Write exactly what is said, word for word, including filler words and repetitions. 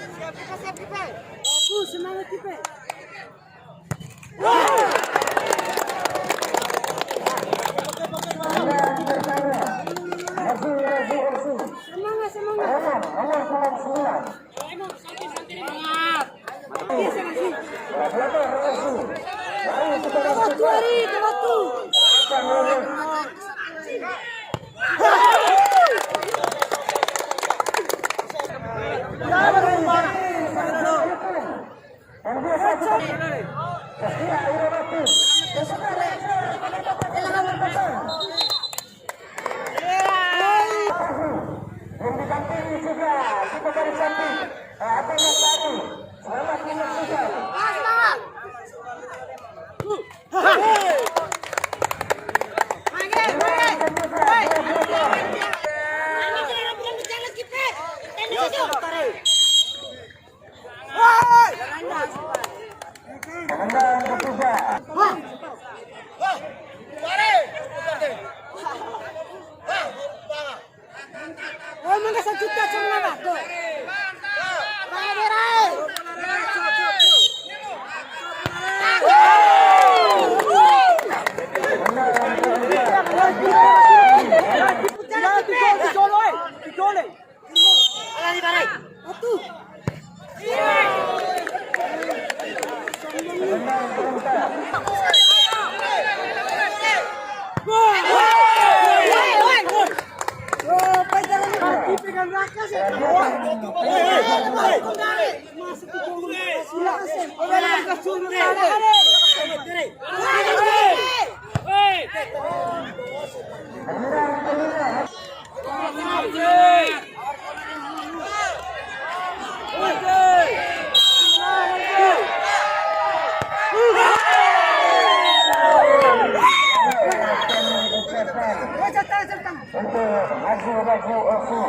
Aku semangat kita. Semangat, semangat. Waktu hari, waktu. Yang didampingi juga Tito Barisanti, eh, Abang Nasari. Selamat menyaksikan. Oh, mangga sajuta sama lah, tuh. Rai, rai. Rai, rai. Untuk Haji Rabu Osu.